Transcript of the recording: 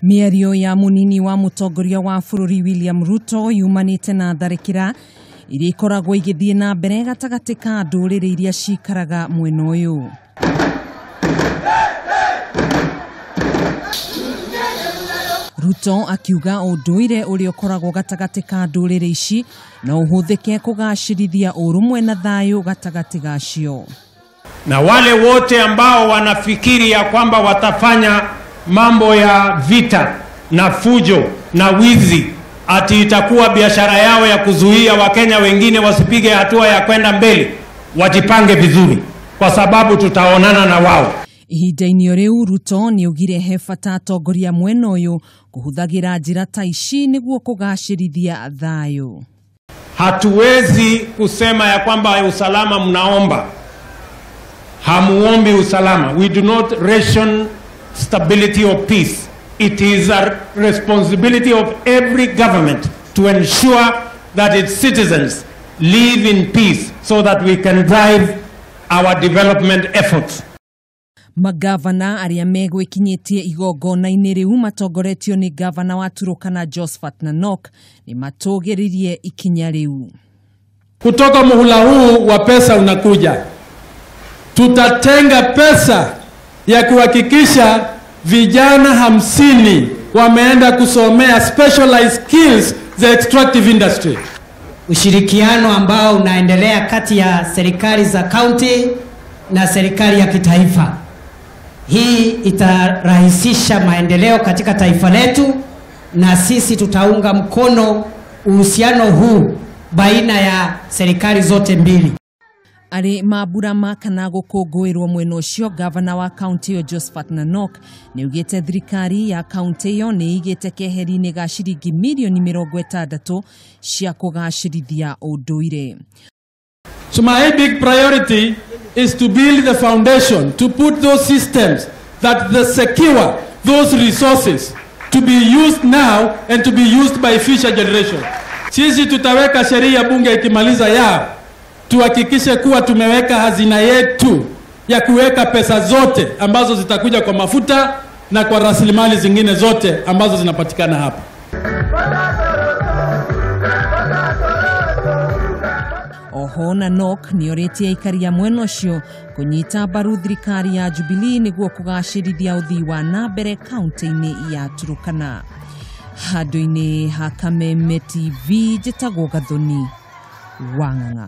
Mĩario ya mũnini wa mũtongoria wa bũrũri William Ruto yumanĩte na tharĩkĩra iria ikoragwo igĩthiĩ na mbere gatagatĩ ka ndũrĩrĩ iria cikaraga mwena ũyũ. Ruto akiuga ũndũire ũrĩa ũkoragwo gatagatĩ ka ndũrĩrĩ ici no ũhũthĩke kũgacĩrithia ũrũmwe na thayũ gatagatĩ gacio. Na wale wote ambao wanafikiri ya kwamba watafanya mambo ya vita na fujo na wizi, ati itakuwa biashara yao ya kuzuia Wakenya wengine wasipige hatua ya kwenda mbele, wajipange vizuri kwa sababu tutaonana na wao. Ihinda-inĩ o rĩu Ruto nĩaugire he bata atongoria mwena ũyũ kũhũthagĩra njĩra ta ici nĩguo kũgacĩrithia thayũ. Hatuwezi kusema ya kwamba usalama mnaomba. Hamuombi usalama. We do not ration stability or peace. It is a responsibility of every government to ensure that its citizens live in peace so that we can drive our development efforts. Magavana arĩa megwĩkinyĩtie igongona-inĩ rĩu matongoretio nĩ gavana wa Turukana Josephat Nanok nĩ matũgĩririe ikinya rĩu. Kutoka muhula huu wa pesa unakuja, tutatenga pesa ya kuhakikisha vijana 50 wameenda kusomea specialized skills za extractive industry. Ushirikiano ambao unaendelea kati ya serikali za county na serikali ya kitaifa. Hii itarahisisha maendeleo katika taifa letu, na sisi tutaunga mkono uhusiano huu baina ya serikali zote mbili. Arĩ mambura ma kana gũkũngũĩrwo mwena ũcio, gavana wa kaunti ĩyo Josephat Nanok nĩaugĩte thirikari ya kaunti ĩyo nĩ ĩigĩte keheri-inĩ ga ciringi mirioni 60 cia kũgacĩrithia ũndũire. So my big priority is to build the foundation, to put those systems that the secure those resources to be used now and to be used by future generations. Sisi tutaweka sheria bunge ikimaliza yao, tuhakikishe kuwa tumeweka hazina yetu ya kuweka pesa zote ambazo zitakuja kwa mafuta na kwa rasilimali zingine zote ambazo zinapatikana hapa. Oho Nanok nĩorĩtie aikari a mwena ũcio kũnyita mbaru thirikari ya Jubilee nĩguo kũgacĩrithia ũthii wa na mbere kaunti-inĩ ya Turukana. Handũ-inĩ ha Kameme TV njĩtagwo Gathoni Wang'ang'a.